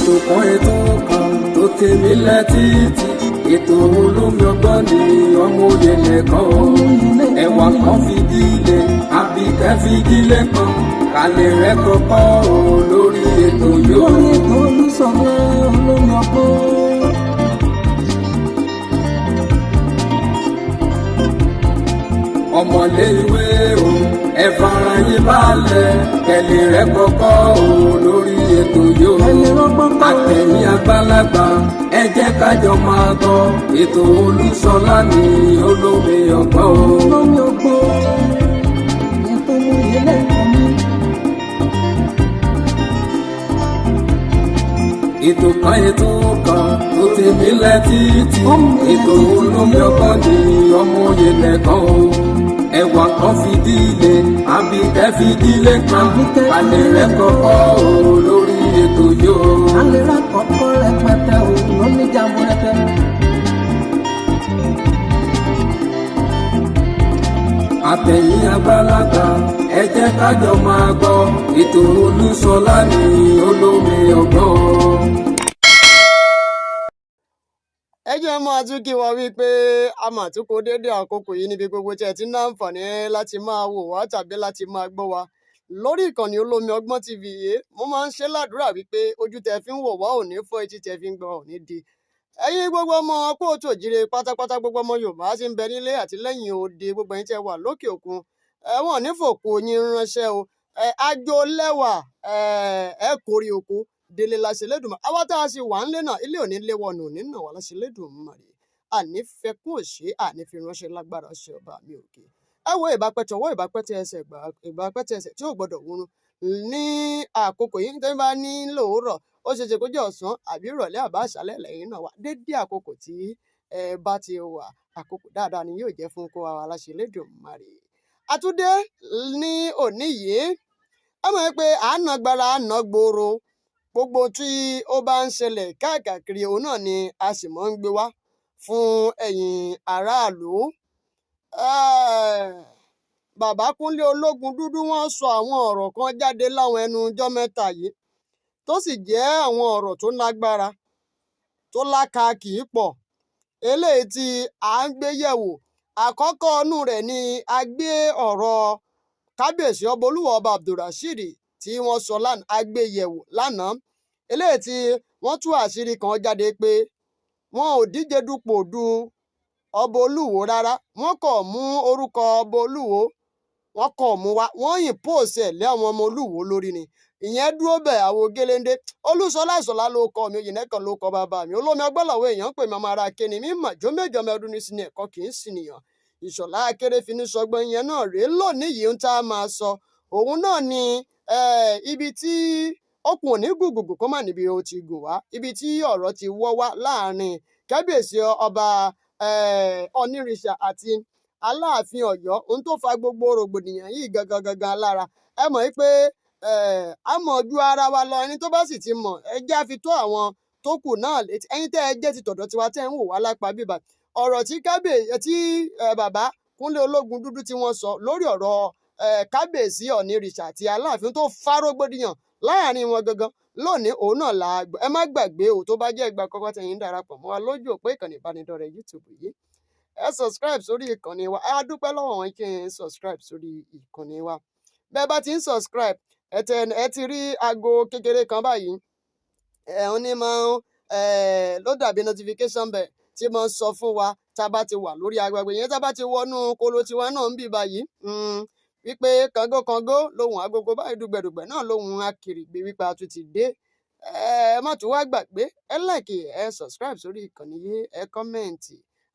Ètò kan, ètò kan tó tèmi lẹ́tìtì, ètò olómi ọgbọ́n ni ọmọ òye lẹ́kọ̀ọ́ ẹwà kan fìdílé àbíkẹ́ fìdílé kan kálẹ̀ rẹ kọ́kọ́ o lórí ètò yóò. Lórí ètò Olúṣọlá olómi ọgbọ́n. Ọmọlé ìwé o, ẹ fara yín balẹ̀, kẹlẹ̀ rẹ kọ́kọ́ o lórí ètò yóò. Ẹni rọ́gbọ́n kọ́. Àtẹ̀yìn àgbàlagbà, ẹ jẹ́ kájọ máa gbọ́ ètò Olúṣọlá ní olómi ọgbọ́n o. Olómi ọgbọ́n ètò oyè lẹ́kọ̀ọ́ mi. Ètò kan, ètò kan tó ti nílẹ̀ títí, ètò olómi ọgbọ́n ní ọmọ òye lẹ́kọ̀ọ́ o, ẹwà kan fìdílé àbíkẹ́ fìdílé kan alẹ́ rẹ kọ́kọ́ o lórí ètò yóò. Alẹ́ rà kọ́kọ́ rẹpẹtẹ o lóníjàmbó rẹpẹ. Àtẹ̀yìn àgbàlagbà, ẹ jẹ́ kájọ máa gbọ́ ètò Olúṣọlá ní olómi ọgbọ́n. Ẹ jẹ́ máa tún kí wa wípé a máa tún kó déédé àkókò yìí níbi gbogbo tí ẹ ti ní àǹfààní láti máa wò wá tàbí láti máa gbọ́ wa lórí ìkànnì Olómi Ọgbọ́n TV yìí. Mo máa ń ṣe ládùúrà wípé ojú tẹ fi ń wò wá ò ní fọ́, etí tẹ fi ń gbọ́ ò ní di. Ẹ̀yin gbogbo ọmọ kóòtù òjìrè pátápátá, gbogbo ọmọ Yorùbá tí ń bẹ nílé àti lẹ́yìn odi, gbogbo ẹ̀yin tẹ́ wà lókè òkun, ẹ̀wọ̀n nífòkù yín ránṣẹ́ o. Ẹ ajo lẹ́wà, ẹ kórè oko délé láṣẹ lẹ́dùnmọ́. Àwa tá a sì wà ńlé náà, ilé òní léwọnù nínú wà láṣẹ lẹ́dùnmọ́ àní fẹkún òṣè àní fi ránṣẹ́ lágbára ṣe ọba mi òkè. Ẹ wo ìbápẹ́tẹ̀ ọwọ́, ìbápẹ́tẹ̀ ẹsẹ̀, ìbápẹ́tẹ̀ ẹsẹ̀ tí ò gbọ́dọ̀ wúrun ní àkókò yìí tó ń bá ní lòórọ̀. Ó ṣeé ṣe kó jẹ́ ọ̀sán àbí ìrọ̀lẹ́ àbá àṣálẹ́ lẹ́yìn náà wà. Dédé àkókò tí ẹ bá ti wà, àkókò dáadáa ni yóò jẹ́ fún kó wa láṣẹ Elédùmarè. Àtúndé ní òní yìí, ẹ mọ̀ pé à ń nà gbára, à ń nà gbòòrò. Gbogbo tí ó bá ń ṣẹlẹ̀ káàkiri, òun náà ni a sì mọ́ ń gbé wá fún ẹ̀yin aráàlú. Bàbá Kúnlé Ológun Dúdú, wọ́n sọ àwọn ọ̀rọ̀ kan jáde láwọn ẹnu ọjọ́ mẹ́ta yìí tó sì jẹ́ àwọn ọ̀rọ̀ tó lágbára, tó lákàkì pọ̀, eléyìí tí à ń gbé yẹ̀wò. Àkọ́kọ́ inú rẹ̀ ni a gbé ọ̀rọ̀ kábíyèsí ọba Olúwo, ọba Abdulrasheed, tí wọ́n sọ lánàá, a gbé yẹ̀wò lánàá, eléyìí tí wọ́n tú àṣírí kan jáde pé wọn ò díje dupò du ọba Olúwo rárá. Wọ́n kàn mú orúkọ ọba Olúwo, wọ́n kàn mú wá, wọ́n impose ẹ̀ lé àwọn ọmọ Olúwo lórí ni. Ìyẹn dúró bẹ́ẹ̀. Àwọn géléndé Olúṣọlá Ìṣọlá ló kọ mi, Òyìnlẹ́kan ló kọ bàbá mi. Olómi ọgbọ́n làwọn èèyàn ń pè mí. Ọmọ ara kéni mi mà jó méjọ mẹ́ọdún ní sinmi ẹ̀kọ́ kì í sì nìyàn. Ìṣọ̀lá Akérèfínú sọgbọ́n ìyẹn náà rèé lónìí yìí. Ń tá a máa sọ òun náà ni ibi tí okùn òní gùngùngùn kó má níbi ó ti gùn wá, ibi tí ọ̀rọ̀ ti wọ́ wá láàrin kábíyèsí ọba Ọ̀nìrìṣà àti Aláàfin Ọ̀yọ́, ohun tó fa gbogbo rògbòdìyàn yìí gangan gangan lára. Ẹ mọ̀ pé a mọ̀ ju ara wa lọ. Ẹni tó bá sì ti mọ̀, ẹ jẹ́ àfi tó àwọn tó kù náà létí. Ẹ̀yin tẹ́ ẹ jẹ́ ti tọ̀dọ̀ tiwa tẹ́ ń wò wá lápá bíbà, ọ̀rọ̀ tí kábíyèsí tí bàbá Kúnlé Ológun Dúdú tí wọ́n sọ lórí ọ̀rọ̀ kábíyèsí Ọ̀nìrìṣà àti Aláàfin tó fa rògbòdìyàn láàrin wọn gangan lónìí, òun náà là á gbọ́. Ẹ má gbàgbé o, tó bá jẹ́ ìgbà àkọ́kọ́ tẹ̀yin darapọ̀ mọ́ wa lójú òpó ìkànnì ìbánidọ́rẹ̀ẹ́ YouTube yìí, ẹ subscribe sórí ìkànnì wa. Ẹ á dúpẹ́ lọ́wọ́ wọn kí n subscribe sórí ìkànnì wa. Bẹ́ẹ̀ bá ti ń subscribe, ẹ tẹ ẹ ti rí aago kékeré kan báyìí, ẹ ń ní máa ń ẹ ló dàbí notification bell tí máa ń sọ fún wa tá a bá ti wà lórí agbègbè yẹn, tá a bá ti wọnú kolo tiwa náà ń bì báyìí, wípé kàngókàngó lóhùn agogo báyìí, dùgbẹ̀dùgbẹ̀ náà lóhùn akèrègbè, wípé a tún ti dé. Ẹ má tún wá gbàgbé, ẹ like, ẹ subscribe sórí ìkànnì yìí, ẹ comment.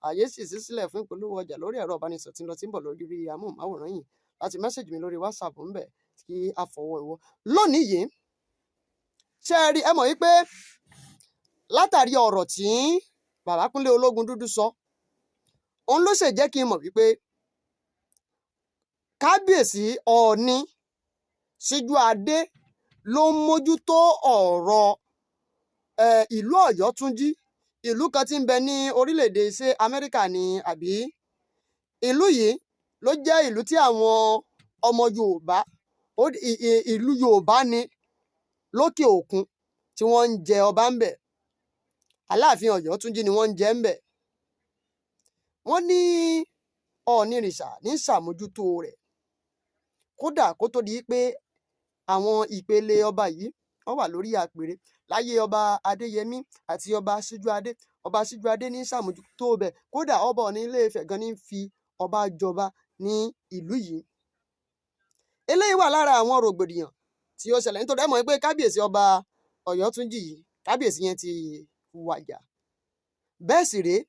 Àyè sì sí sílẹ̀ fún ìpolówó ọjà lórí ẹ̀rọ ìbánisọ̀rọ̀ tí ń lọ tí ń bọ̀ lórí amóhùnmáwòrán yìí láti message mi lórí WhatsApp ń bẹ̀ kí a fọwọ́ ìwọ. Lónìí yìí, ṣé ẹ rí, ẹ mọ̀ wípé látàrí ọ̀rọ̀ tí bàbá Kúnlé Ológun Dúdú sọ, òun ló ṣe jẹ́ kí n mọ̀ wípé kábíyèsí Ọọ̀ni Síjú Adé ló ń mójútó ọ̀rọ̀ ìlú Ọ̀yọ́túnjí, ìlú kan tí ń bẹ ní orílẹ̀-èdè ṣé Amẹ́ríkà ni àbí. Ìlú yìí ló jẹ́ ìlú tí àwọn ọmọ Yorùbá, ìlú Yorùbá ni lókè òkun. tí wọ́n ń jẹ ọba ń bẹ̀. Aláàfin Ọ̀yọ́túnjí ni wọ́n ń jẹ ń bẹ̀. Wọ́n ní Ọ̀ọ̀nìrìṣà ní ṣàmójútó rẹ̀. Kódà kó tó di pé àwọn ìpele ọba yìí wọ́n wà lórí àpèrè láyé ọba Adéyẹmí àti ọba Síjúadé, ọba Síjúadé ní ṣàmójútó bẹ̀. Kódà ọba Ọọ̀ni Ilé-Ifẹ̀ gan ní fi ọba jọba ní ìlú yìí. Eléyìí wà lára àwọn rògbòdìyàn tí ó ṣẹlẹ̀, nítorí ẹ mọ̀ pé kábíyèsí ọba Ọ̀yọ́túnjí yìí, kábíyèsí yẹn ti wàjà. Bẹ́ẹ̀ sì rèé,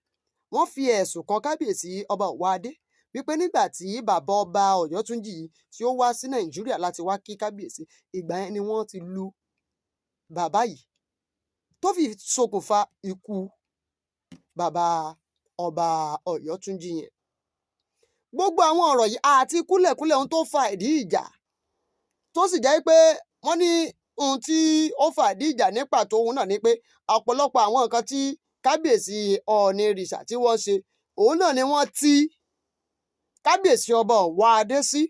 wọ́n fi ẹ̀sùn kan kábíyèsí ọba Ọ̀wọ́adé wípé nígbà tí bàbá ọba Ọ̀yọ́túnjí yìí tí ó wá sí Nàìjíríà láti wá kí kábíyèsí, ìgbà yẹn ni wọ́n ti lu bàbá yìí tó fi ṣokùnfà ikú bàbá ọba Ọ̀yọ́túnjí yẹn. Gbogbo àwọn ọ̀rọ̀ yìí àti kúlẹ̀kúlẹ̀ ohun tó fa ìdí ìjà, tó sì jẹ́ pé wọ́n ní ohun tí ó fa ìdí ìjà ní pàtó ohun náà ni pé ọ̀pọ̀lọpọ̀ àwọn nǹkan tí kábíyèsí Ọ̀ọ̀nìrìṣà tí wọ́n ṣe, òun náà ni wọ́n ti kábíyèsí ọba Ọ̀wọ́adé sí.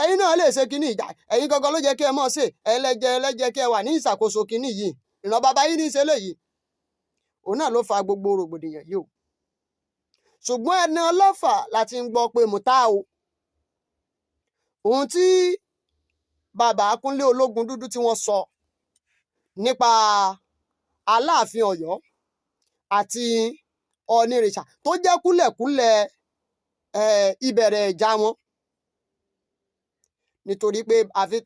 Ẹ̀yin náà lè ṣe kínní ìjà, ẹ̀yin gangan ló jẹ́ kí ẹ mọ̀ ṣe, ẹlẹ́jẹ̀ ẹlẹ́jẹ̀ kí ẹ wà ní ìṣàkóso kínní yìí, ìran bàbá yín ní í ṣe léyìí. Òun náà ló fa gbogbo rògbòdìyàn yìí o. Ṣùgbọ́n ẹni ọlọ́fà láti ń gbọ́ pé mo ta o. Ohun tí bàbá Kúnlé Ológun Dúdú tí wọ́n sọ nípa Aláàfin Ọ̀yọ́ àti Ọ̀ọ̀nìrìṣà tó jẹ́ kúlẹ̀kúlẹ̀ ìbẹ̀rẹ̀ ìjà wọn, nítorí pé àfi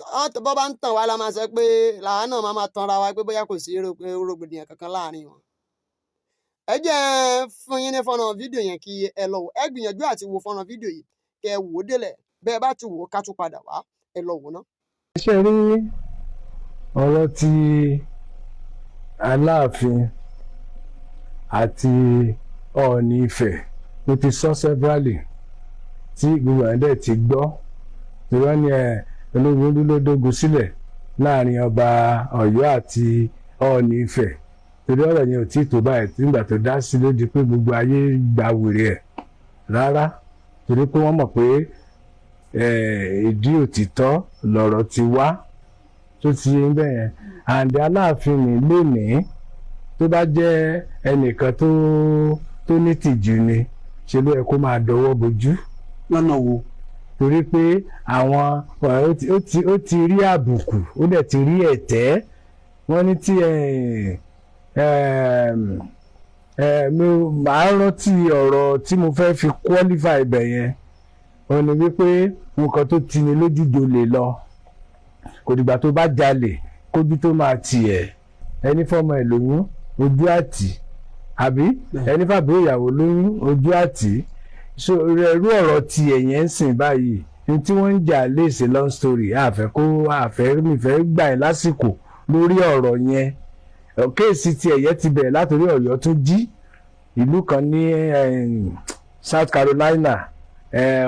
bọ́ bá ń tàn wá la máa sọ pé làwa náà máa máa tanra wa pé bóyá kò sí rògbòdìyàn kankan láàrin wọn. Ẹ jẹ́ fún yín ní fọ́nrán fídíò yẹn kí ẹ lọ wò. Ẹ gbìyànjú àti wo fọ́nrán fídíò yìí kẹ́ ẹ wò ó délẹ̀. Bẹ́ẹ̀ bá ti wò ó, ká tún padà wá. Ẹ lọ wò ná. Ṣe rí ọ̀rọ̀ tí Aláàfin àti Ọọ̀ni Ifẹ̀, mo ti sọ severally tí gbogbo àwọn dẹ̀ ti gbọ́, tí wọ́n ní ẹ̀ ológun dúró dógun sílẹ̀ láàrin ọba Ọ̀yọ́ àti Ọọ̀ni Ifẹ̀, torí ọ̀rọ̀ yẹn ò tí tó báyìí. Nígbà tó dá sí ló di pé gbogbo ayé gba wèrè ẹ̀ rárá, torí pé wọ́n mọ̀ pé ìdí òtítọ́ lọ̀rọ̀ ti wá tó ti yé bẹ́ẹ̀ yẹn. Àǹdí Aláàfin ní lónìí, tó bá jẹ́ ẹnìkan tó ní tìjú ni, ṣe ló yẹ kó máa dọwọ́ bojú. Lọ́nà wo? Torí pé àwọn ó ti rí àbùkù, ó dẹ̀ ti rí ẹ̀tẹ́. Wọ́n ní tí mi màá rántí ọ̀rọ̀ tí mo fẹ́ fi qualify ibẹ̀ yẹn, ó ní wípé nǹkan tó tini lójú jolè lọ, kò dìgbà tó bá jalè kójú tó máa tì ẹ́. Ẹni fọmọ ẹ̀ lóyún, ojú àtì, àbí ẹni fàbúrò ìyàwó lóyún, ojú àtì. So irú ọ̀rọ̀ ti ẹ̀yẹn ń sìn báyìí ní tí wọ́n ń jà léèsì, long story, àfẹ́ kó àfẹ́ mi fẹ́ gbà ẹ́ lásìkò lórí ọ̀rọ̀ yẹn. Case ti ẹ̀yẹ ti bẹ̀rẹ̀ látòrí Ọ̀yọ́ tó jí ìlú kan ní South Carolina.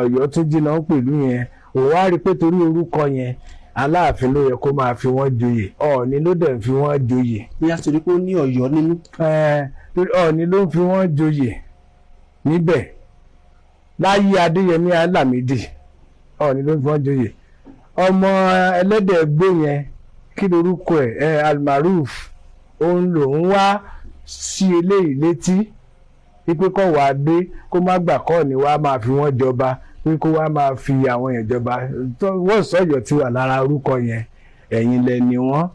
Ọ̀yọ́ tó jí náà ń pèlú yẹn. Òun á rí i pé torí orúkọ yẹn, Aláàfin ló yẹ kó máa fi wọ́n joyè, Ọọ̀ni ló dẹ̀ ń fi wọ́n joyè. Bóyá torí pé ó ní Ọ̀yọ́ nínú. Torí Ọọ̀ni ló ń fi wọ́n joyè níbẹ̀ láyé Adéyẹmí Lámídì, Ọọ̀ni ló ń fi wọ́n joyè. Ọmọ ẹlẹ́dẹ̀ gbó yẹn, kí lorúkọ ẹ̀? Almaroof, òun lòún wá sí eléyìí létí wípé kọ́ wàá dé kó má gbà kọ́ ni wàá máa fi wọ́n jọba, pé kó wàá máa fi àwọn èèyàn jọba. Wọ́n sọ̀yọ̀ ti wà lára orúkọ yẹn, ẹ̀yìn lẹ ni wọ́n.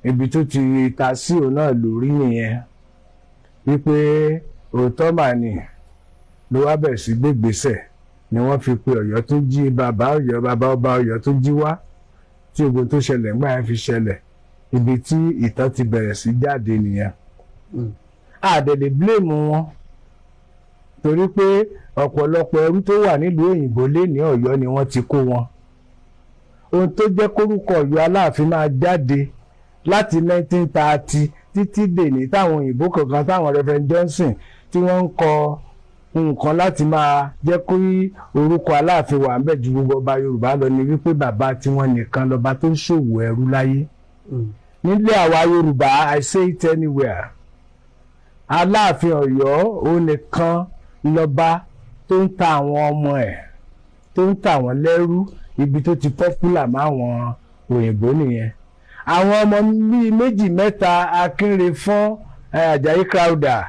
Ibi tó ti ta sí òun náà lórí nìyẹn, wípé òótọ́ mà ní ló wá bẹ̀rẹ̀ sí gbégbèsè ni wọ́n fi pe Ọ̀yọ́ tó jí, bàbá Ọ̀yọ́, bàbá ọba Ọ̀yọ́ tó jí wá, tí ogun tó ṣẹlẹ̀ ńgbà yẹn fi ṣẹlẹ̀. Ibi tí ìtàn ti bẹ̀rẹ̀ sí jáde nìyẹn. Àdẹ̀lẹ̀ blame wọn, torí pé ọ̀pọ̀lọpọ̀ ẹrú tó wà nílùú òyìnbó lé ní Ọ̀yọ́ ni wọ́n ti kó wọn. Ohun tó jẹ́ kórúkọ Ọ̀yọ́ Aláàfin máa jáde láti 1930 títí dèní, táwọn òyìnbó kankan, táwọn Reverend Johnson tí wọ́n ń kọ nǹkan láti máa jẹ́ kó orúkọ Aláàfin wà ń bẹ̀ ju gbogbo ọba Yorùbá lọ, ni wípé bàbá tiwọn nìkan lọ́ba tó ń ṣòwò ẹrú láyé nílé àwa Yorùbá. I say it anywhere, Aláàfin Ọ̀yọ́ òun nìkan lọ́ba tó ń ta àwọn ọmọ ẹ̀, tó ń ta wọ́n lẹ́rú. Ibi tó ti popular máwọn òyìnbó nìyẹn. Àwọn ọmọ bíi méjì mẹ́ta, Akínrefọ́n, Àjàyí Crowther,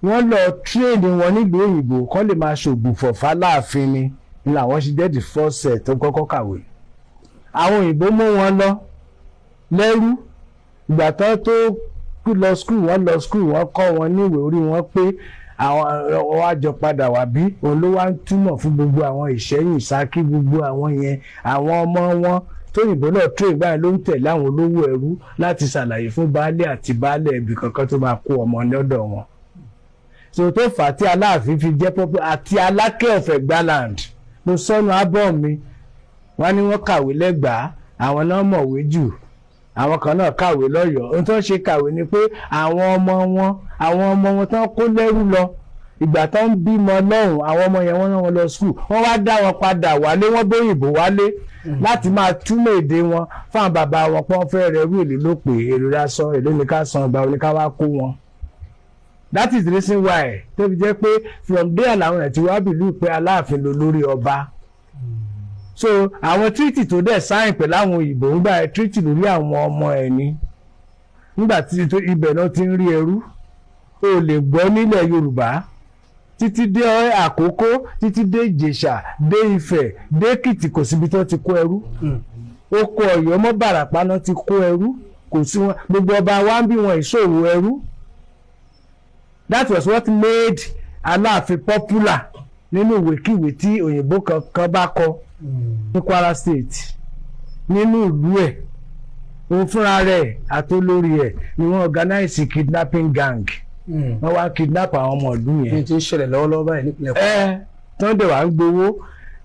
wọ́n lọ train wọn nílùú òyìnbó kọ́ lè máa ṣògbùfọ̀ fáláàfin ni. Ni làwọn ṣe jẹ́ the first set tó kọ́kọ́ kàwé. Àwọn òyìnbó mú wọn lọ lẹ́rú. Ìgbà tán tó lọ school, wọ́n lọ school, wọ́n kọ́ wọn níwèé, orí wọn pé. Àwọn wá jọ padà wá bí òun ló wá ń túmọ̀ fún gbogbo àwọn Ìṣẹ́yìn, Ìsákí, gbogbo àwọn yẹn. Àwọn ọmọ wọn tóyìnbó náà train báyìí ló ń tẹ̀lé àwọn olówó ẹrú láti ṣàlàyé fún baálé àti baálé ibì kankan tó máa kó ọmọ lọ́dọ̀ wọn. So tó fà á tí Aláàfin fi jẹ́ pọ́pọ́ àti Alákẹ́ of Ẹ̀gbáland, mo sọnù ábọ̀ mi, wọ́n ní wọ́n kàwé lẹ́gbàá, àwọn náà mọ̀wé jù. Àwọn kan náà kàwé lọ́yọ̀ọ́. Ohun tó ń ṣe kàwé ni pé àwọn ọmọ wọn tán kó lẹ́rú lọ, ìgbà tó ń bímọ lọ́hùn, àwọn ọmọ yẹn, wọ́n rán wọn lọ school, wọ́n wá dá wọn padà wálé, wọ́n bóyìnbó wálé láti máa túmọ̀ èdè wọn fáwọn bàbá wọn pọ́n fẹ́ rẹ̀ rú. Èlò ló pè, èrò lásán, èlò ní ká san, ìgbà oníká wá kó wọn. That is the reason why tó fi jẹ́ pé from there làwọn ẹ̀ ti wá believe pé Aláàfin ló lórí ọba. So àwọn treaty tó dẹ̀ sign pẹ̀lú àwọn òyìnbó ń gbà treaty lórí àwọn ọmọ ẹ̀ ni. Nígbà tí ibẹ̀ náà ti ń rí ẹrú, o lè gbọ́ nílẹ̀ Yorùbá títí dé Àkókó, títí dé Ìjẹ̀ṣà, dé Ifẹ̀, dé Èkìtì, kò síbi tó ti kó ẹrú. Oko Ọ̀yọ́ mọ́ Bàràpá náà ti kó ẹrú, kò sí wọn. Gbogbo ọba wa ń bí wọn ìṣòro ẹrú. That was what made Aláàfin popular nínú ìwékíwé tí òyìnbó kankan bá kọ ní Kwara State. Nínú ìlú ẹ̀, òun fúnra rẹ̀ àtolórí ẹ̀ ni wọ́n organize kidnapping gang, wọ́n wá kidnap àwọn ọmọ ìlú yẹn. Ní ti ń ṣẹlẹ̀ lọ́wọ́lọ́wọ́ báyìí nípìnlẹ̀ Kwara. Ẹ tán dẹ̀ wá ń gbowó.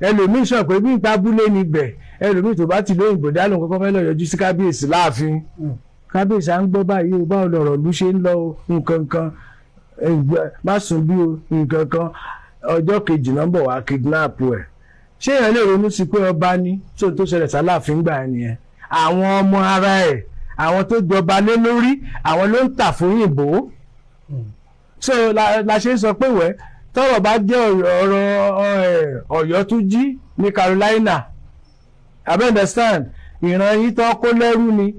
Ẹlòmíín sọ pé bí ìpabúlé níbẹ̀, ẹlòmíín tó bá ti lóyìnbó dálóhùn kọ́kọ́ fẹ́ lọ yọjú sí kábíyèsí láàfin. Kábíyèsí, à ń gbọ́ báyìí o, báwo lọ̀rọ̀ ìlú ṣe ń lọ o? Nǹkan kan má sùn bí o, nǹkan kan. Ọjọ́ kejì náà ń bọ̀ wá kidnap ẹ̀. Ṣé èèyàn lè ronú sí pé ọba ní tó tó ṣẹlẹ̀ sáláàfin gbà ẹ̀ nìyẹn? Àwọn ọmọ ara ẹ̀, àwọn tó jọba lé lórí, àwọn ló ń tà fún òyìnbó. So la ṣe ń sọ pé wẹ́ tọ́rọ̀ bá jẹ́ ọ̀rọ̀ Ọ̀yọ́ tó jí ní Carolina, I understand ìran yìí tó kó lẹ́rú ni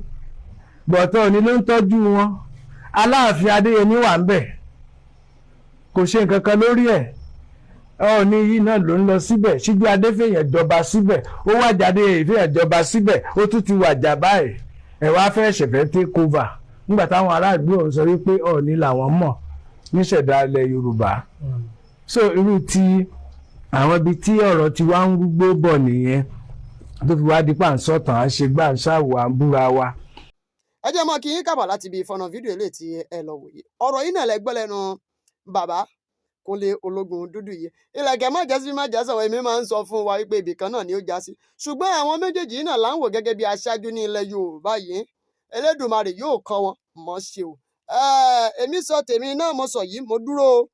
gbọ̀tọ̀ ni ló ń tọ́jú wọn. Aláàfin Adéyẹmí wà ń bẹ̀, kò ṣe nǹkan kan lórí ẹ̀. Ọọ̀ni yìí náà ló ń lọ síbẹ̀. Síjú Adéfèyàn jọba síbẹ̀, ó wàjà, Adéfèyàn jọba síbẹ̀, ó tún ti wàjà báyìí. Ẹ̀ wá fẹ́ ṣẹ̀fẹ̀ take over nígbà táwọn aráàlú ọ̀hún sọ wípé Ọọ̀ni làwọn mọ̀ níṣẹ̀dá ilẹ̀ Yorùbá. So irú ti àwọn ibi tí ọ̀rọ̀ ti wá ń rúgbó bọ̀ nìyẹn, tó fi wá di pàǹsọ̀tàn, à ń ṣe gbà ń ṣàwò, à ń búra wa. Ẹ jẹ́ mọ́ kí yín kábà láti ibi ìfọ̀nà fídíò eléyìí tí ẹ lọ wòye. Ọ̀rọ̀ yìí náà lẹ gbọ́ lẹ́nu bàbá Kúnlé Ológun Dúdú yìí. Ilẹ̀kẹ̀ má jẹ́ sí má jẹ́ sọ̀rọ̀, èmi máa ń sọ fún wa wípé ibì kan náà ni ó já sí, ṣùgbọ́n àwọn méjèèjì yìí náà là ń wò gẹ́gẹ́ bí aṣáájú ní ilẹ̀ Yorùbá yìí. Elédùmarè yóò kọ́ wọn mọ̀ ṣe o. Èmi sọ tèmi náà, mo sọ yìí, mo dúró o.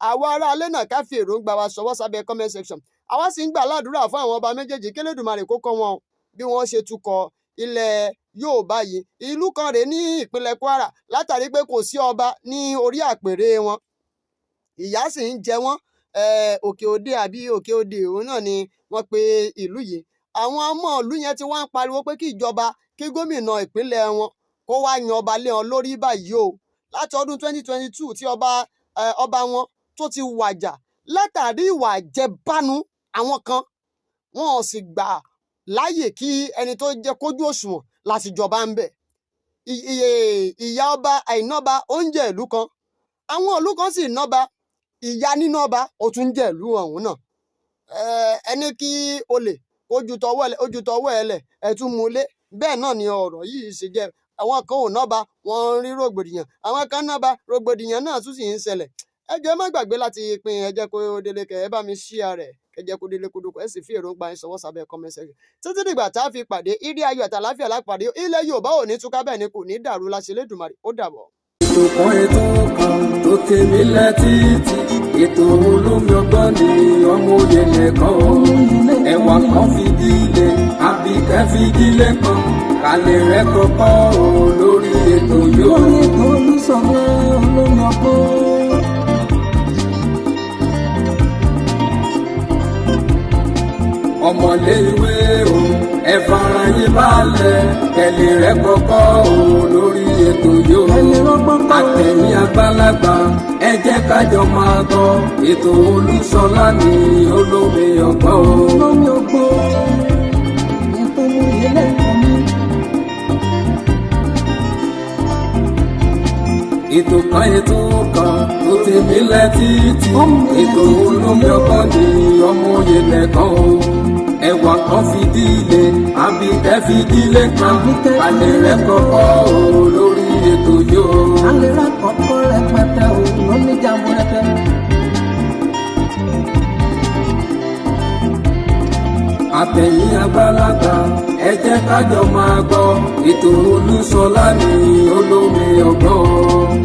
Àwa aráalé náà, ká fi èròǹgbà wa ṣọwọ́ sábẹ́ comment section. Àwa sì ń gbà ládùúrà fún àwọn ọba méjèèjì, kélédùmarè kó kọ́ wọn bí wọ́n ṣe tukọ̀ ilẹ̀ Yorùbá yìí. Ìlú kan rèé ní ìpínlẹ̀ Kwara, látàrí pé kò sí ọba ní orí àpèrè wọn, ìyà sì ń jẹ wọ́n. Òkè Òde àbí Òkè Òde òun náà ni wọ́n pe ìlú yìí. Àwọn ọmọ ìlú yẹn ti wá ń pariwo pé kí ìjọba, kí gómìnà ìpínlẹ̀ wọn kó wá yan ọba lé wọn lórí báyìí o. Láti ọdún 2022 tí ọba wọn tó ti wàjà látàrí ìwà àjẹbánu àwọn kan, wọn ò sì gbà láàyè kí ẹni tó jẹ́ kójú òṣùwọ̀n láti jọba ń bẹ̀. Ìyá ọba, àìnọ́ba oúnjẹ ìlú kan, àwọn ìlú kan sì nọ́ba, ìyá nínú ọba ó tún jẹ́ ìlú ọ̀hún náà. Ẹni kí olè kó ju tọwọ́ ẹ̀, ó ju tọwọ́ ẹ lẹ̀, ẹ tún mú lé. Bẹ́ẹ̀ náà ni ọ̀rọ̀ yìí ṣe jẹ́. Àwọn kan ò nọ́ba, wọ́n ń rí rògbòdìyàn. Àwọn kan nọ́ba, rògbòdìyàn náà tún sì ń ṣẹlẹ̀. Ẹ jọ̀ọ́, ẹ má gbàgbé láti pín. Ẹ jẹ́ kó délé, kẹ́ ẹ bá mi share rẹ̀, kẹ́ jẹ́ kó délé kó dóko. Ẹ sì fi èròǹgbà yín ṣọwọ́ sábẹ́ comment section. Títí dìgbà tá a fi pàdé, ire, ayọ̀ àtàláfíà lápàdé. Ilẹ̀ Yorùbá ò ní túká, bẹ́ẹ̀ ni kò ní dàrú láṣẹ Elédùmarè. Ó dàbọ̀. Ètò kan, ètò kan tó tèmi létí, ètò olómi ọgbọ́n ni ọmọ òye nìkan o. Ẹwà kan fìdílé àbíkẹ́ fìdílé kan kálẹ̀ rẹ̀ kọ́kọ́ o lórí ètò yóò. Lórí ètò Olúṣọlá olómi ọgbọ́n. Ọmọlé ìwé o, ẹ fara yín balẹ̀. Kẹ̀lé rẹ̀ kọ́kọ́ o lórí ètò yóò. Kẹ́lẹ́ rọ́gbọ́n kọ́. Àtẹ̀yìn àgbàlagbà, ẹ jẹ́ kájọ máa gbọ́. Ètò Olúṣọlá ní olómi ọgbọ́n o. Olómi ọgbọ́n ètò oyè lẹ́kọ̀ọ́ mi. Ètò kan, ètò kan tó ti mílẹ̀ títì. Ó milẹ̀ Ètò títì. olómi ọgbọ́n ní ọmọ òye lẹ́kàn o. Ẹwà kan fìdílé, Àbíkẹ́ fìdílé kan. Àbíkẹ́ Alẹ́ fìdílé rẹ̀ kọ́kọ́ o lórí ètò yóò. Alẹ́ rà kọ́kọ́ rẹpẹtẹ o lóní jàmbúrẹ́tẹ́. Àtẹ̀yìn àgbàlagbà, ẹ jẹ́ kájọ máa gbọ́. Ètò Olúṣọlá ní olómi ọgbọ́n.